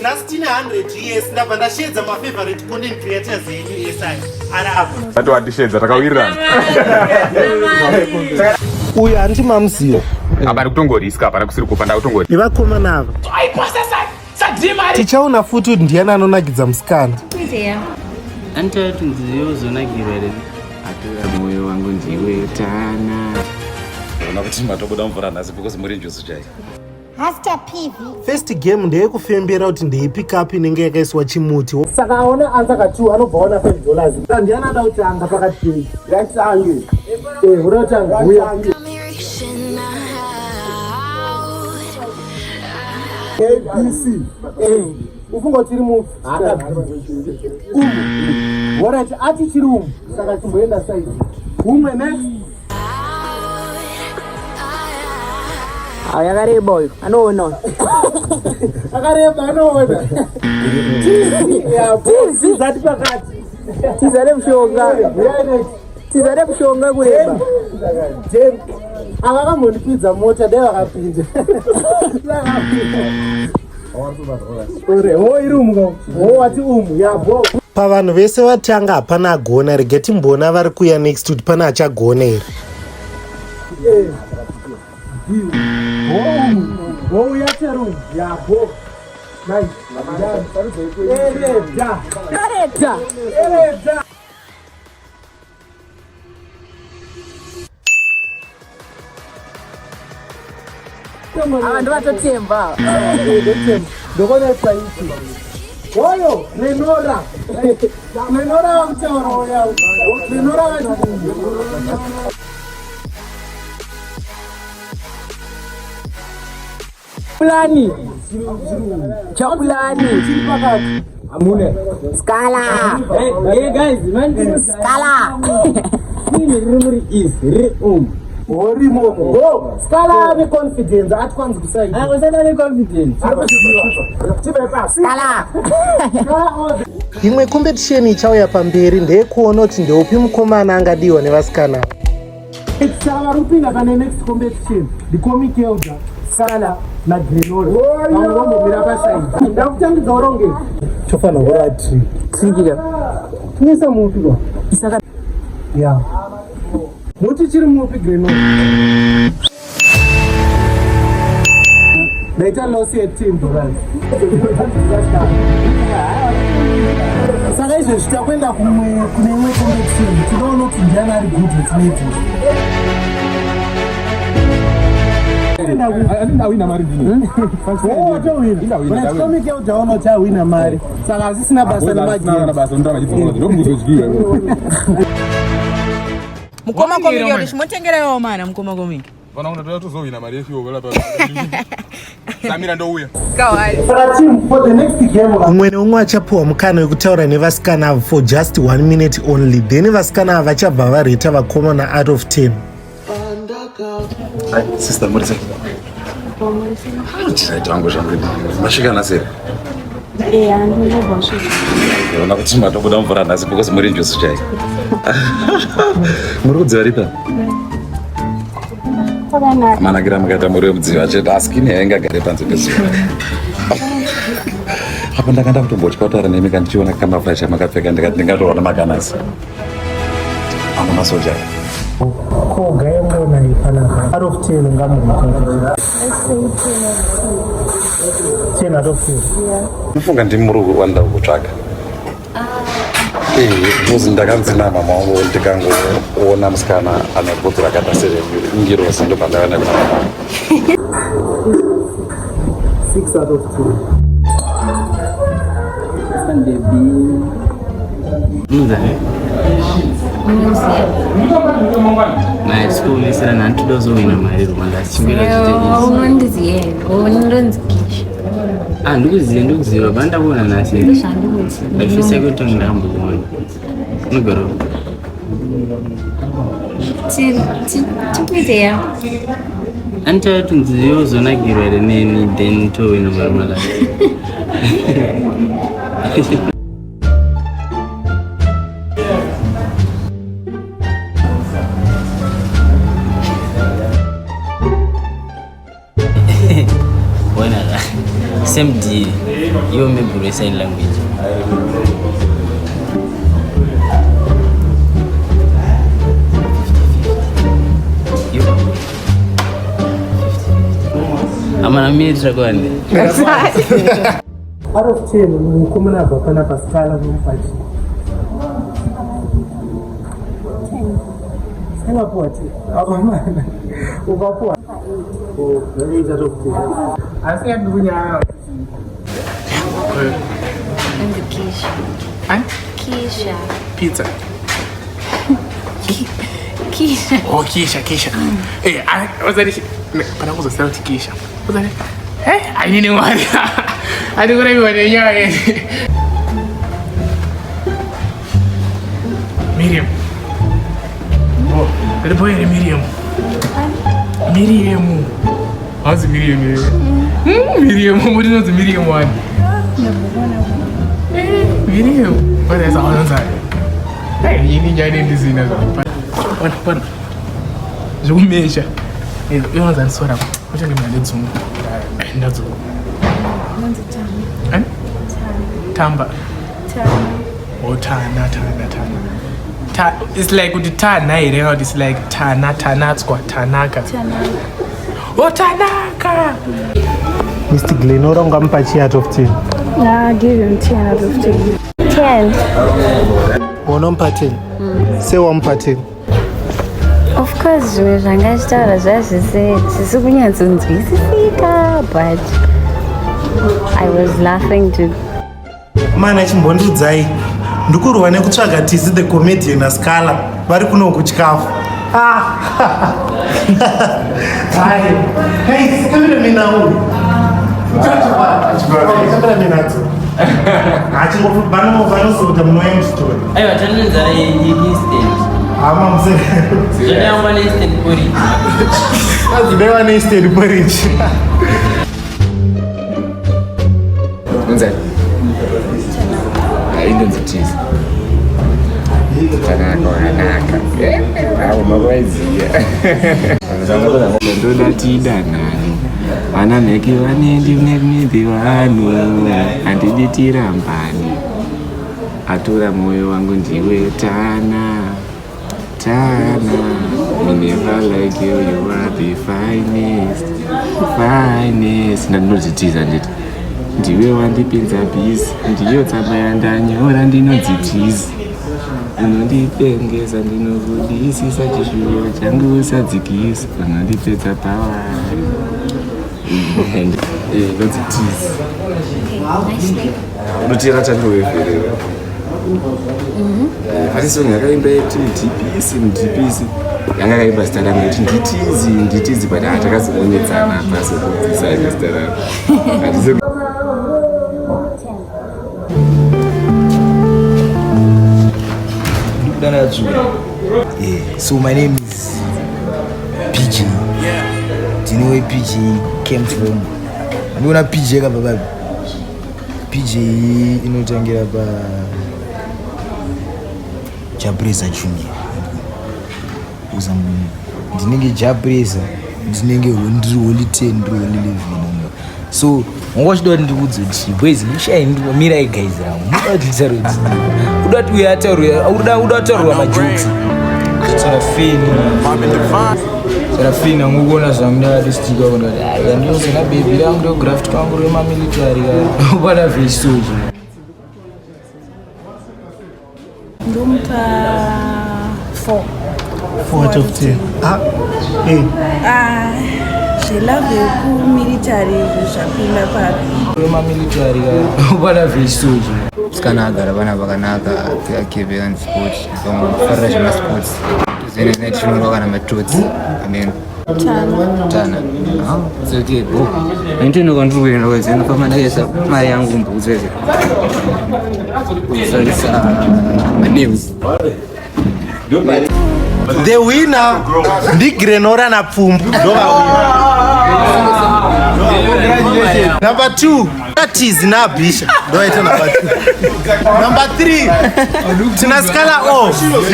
Nhasi tine 100 years, ndabva ndashedza mafavorite content creators enyu esi ari apa. Sati watishedza takawirirana. Uyu handiti mamuziva? Apa ari kutongoriska, hapana kusiri kupa, ndakutongori. Nevakomana ava. Tichaona futi kuti ndiani anonakidza musikana. Anitati nziyo uzonakirwa here? Atora moyo wangu ndiwe tana. Ona kuti matobuda mvura nhasi because muri njuzu chai. Hasta PV. First game ndeyekufembera kuti ndeipi kapu inenge yakaiswa chimuti. Saka aona answer ka 2 anobva aona $5. Ndiani ada kutanga pakati penyu? Ngatitange. Eh, uda kutanga. Uya. A B C. A. Ufunga kuti iri mupi? Umu. Alright, ati chiri umu. Saka chimboenda side. Umwe next. Ayo yakareba uyu anoona uyu. Akareba anoona. Tizi zati pakati. Tiza nemushonga. Tiza nemushonga kureba. Jem. Ava vakambondipidza mota dai vakapinda. Ore, ho iri umu ka. Ho wati umu. Ya bo. Pavanhu vese vatanga hapana agona, rega timboona vari kuya next kuti pane achagona here. Kareta. Ava ndovatotemba. Ndokona paiti. Oyo, Lenora. Lenora vakutaura oya. Lenora vati. Plani. Chakulani. Amune. Skala. Hey, hey guys, man. Skala. Ini riri is ri um. Orimo. Go. Skala ane confidence ati kwanzi kusaidi. Ah, usana ne confidence. Skala. Imwe competition ichauya pamberi ndeyekuona kuti ndeupi mukomana angadiwa nevasikana. Saka vari kupinda pane next competition the comic elder Sala naGrenola. Vamwe vambomira pasaidi. Ndakutangidza uronge. Tofanira kurova tree. Trikira. Tinoisa mupi kwa? Isaka. Yeah. Muti chiri mupi Grenola. Ndaita loss yeteam brothers. Saka izvezvi takuenda kumwe kune imwe competition tinoona kuti ndiani ari good with ladies. Andawina mari ndini. Oh, watowina. But comic yaujaona kuti awina mari. Saka asisina basa Asina basa ndotaura chitsongo. Ndokumuzodyiwa. Mukoma komiki kuti chimotengerawo mana mukoma komiki. Vana unatoda tozowina mari yefiwo vela pa. Samira ndouya. Kawai. Saka team for the next game umwe neumwe achapiwa mukana wekutaura nevasikana ava for just one minute only then vasikana ava vachabva vareta vakomana out of 10. Hi, sister muri sei? Right wangu zvangu. Masvika nhasi here? Eya, ndinobva svika. Ona kuti matobuda mvura nhasi because muri njuzu chai. Muri kudziva ripi? Kwakanaka. Manakira mukaita muri wemudziva chete asi kini yaingagare panze pezuva. Apo ndakanda kutombotya kutaura nemi kana ndichiona camouflage yamakapfeka ndikati ndingatorwa nemakanasi. Ano masoja aya. Ko gayangona iyi panapa out of 10 ungamupa 10 out of 10. Mufunga ndimi muri kuwanda kutsvaga. Eh, because ndakanzi namama wangu ndikangoona musikana ane bvudzi rakaita serengirozi ndobva ndavaenda kuna mama wangu. 6 out of 10. Mari sikuomesera nhani toda kuzowina mari Rwanda asichingwera zviteisi. Unondiziva here? Unondonzi Kisha. Ah, ndikuziva ndikuziva bva ndakuona nhasi. Ndozvandikuziva. Ndafisa kuti ndakambokuona. Unogara upi? Tikuite yako. Anitati nziyo uzonakirwa here neni then towina mari malasi. Bona same D. Iwo maybe resign language. Amana miri kwani. Out of 10 mukomana abva panapa Scala mupachi. Singapuwa ti. Akamana. Ukapuwa. Oh, 8 out of 10. Asi andikunyaya. Nonzi Kisha. Ani? Kisha. Pizza. Kisha. Oh, Kisha, Kisha. Eh, wazari pana kuzosara kuti Kisha. Wazari. Eh, ainini mwari. Andi kuraiwa nenyaya. Miriam. Oh, ripo here Miriam. Miriam. How's Miriam here? Miriam, what is Miriam one? Eh, Miriam. What is all on side? Hey, yini njani ndizina zwa. Pana pana. Zvokumesha. Inonzi andisora. Uchange mwana nedzungu. Ndadzungu. Nonzi Tana. Ani? Tana. Tamba. Tana. Oh, Tana, Tana, Tana. Ta, it's like kuti Tana here kana kuti it's like Tana, Tanatswa, Tanaka. Tana. Oh, Tanaka. Mr. Glenora ungamupa chi out of 10? Nah, give him 10 out of 10. 10. Unomupa 10? Sei wamupa 10? Of course, zvimwe zvanga achitaura zvazvisi kunyatsonzwisisika, but I was laughing to Mana chimbondiudzai ndikurwa nekutsvaga Tizi the comedian naScala vari kuno kuchikafu. Ah. Hai. Hey, cameraman auyu. Cameraman adzo. Vanozoita munouya muchitori. Aiwa tanonzara instant. Hama musere. Zvadaiwa neinstant porridge. Azidaiwa neinstant porridge. Unzani? Hayi inonzi tizi. Tanaka wakanaka. Avo makwaiziya. Ndoda tidanani. Vana mheke vanendi nekunedhi vanhu. Handidi tirambani. Atora moyo wangu ndiwe Tana. Tana. Me never like you, you are the finest. Finest. Ndandinodzitiza nditi. Ndiwe wandipinza busy. Ndiyo tsamba yandanyora ndinodzitiza. Unondipengesa ndinokudisisa chishuwo changu usadzikisa. Unondipedza power. Ndodzitiza. Nice name. Unotira tandiweverera. Pane song yakaimba yekuti ndipisi ndipisi yanga yakaimba zita rangu kuti nditizi nditizi but takazoonetsana pasokubvisa zita rangu. Handisi Yeah, so my name is PG. Do you know where PG came from? Andikuona PG yakabva papi? PG inotangira pa Japresa Junior. Uza ndinenge Japresa, ndinenge ndiri holy 10, ndiri holy 11. So wanga uchida kuti ndikuudze kuti boys mushai mirai guys rangu muda kuti nditaure kuti uda kuti uyo ataurwe uda kutaurwa majokes Sarafini Sarafini angukuona zvangu ndakatostika kuona kuti aiwa ndinozona baby rangu ndograft kwangu remamilitary pana vesoja. Ndomupa 4. 4 out of 10. Ah. Eh. Ah, zvelove yekumilitary izvi zvapinda papi? Remamilitary pana vesoja. Musikana agara vana vakanaka apfeka and sport farira zvemasports tozoenda tichinorwa kana matotsi amen. Tana. Tana. It's okay, go. Ndinoka ndiri kuenda kwedzi ndinofamba ndakaisa mari yangu mubhutsu kuzarisa manews. The winner ndiGrenora naPfumbu ndovawina. Number 2 Tizi naBisha ndovaita number 2. Number 3 tina Scala O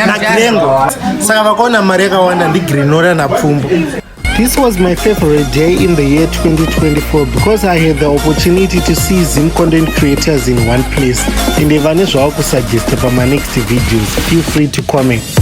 naGrengo. Saka vakaona mari yakawanda ndiGrenora naPfumbu. This was my favorite day in the year 2024 because I had the opportunity to see Zim content creators in one place, and vane zvavakusuggesta pamanext videos, feel free to comment.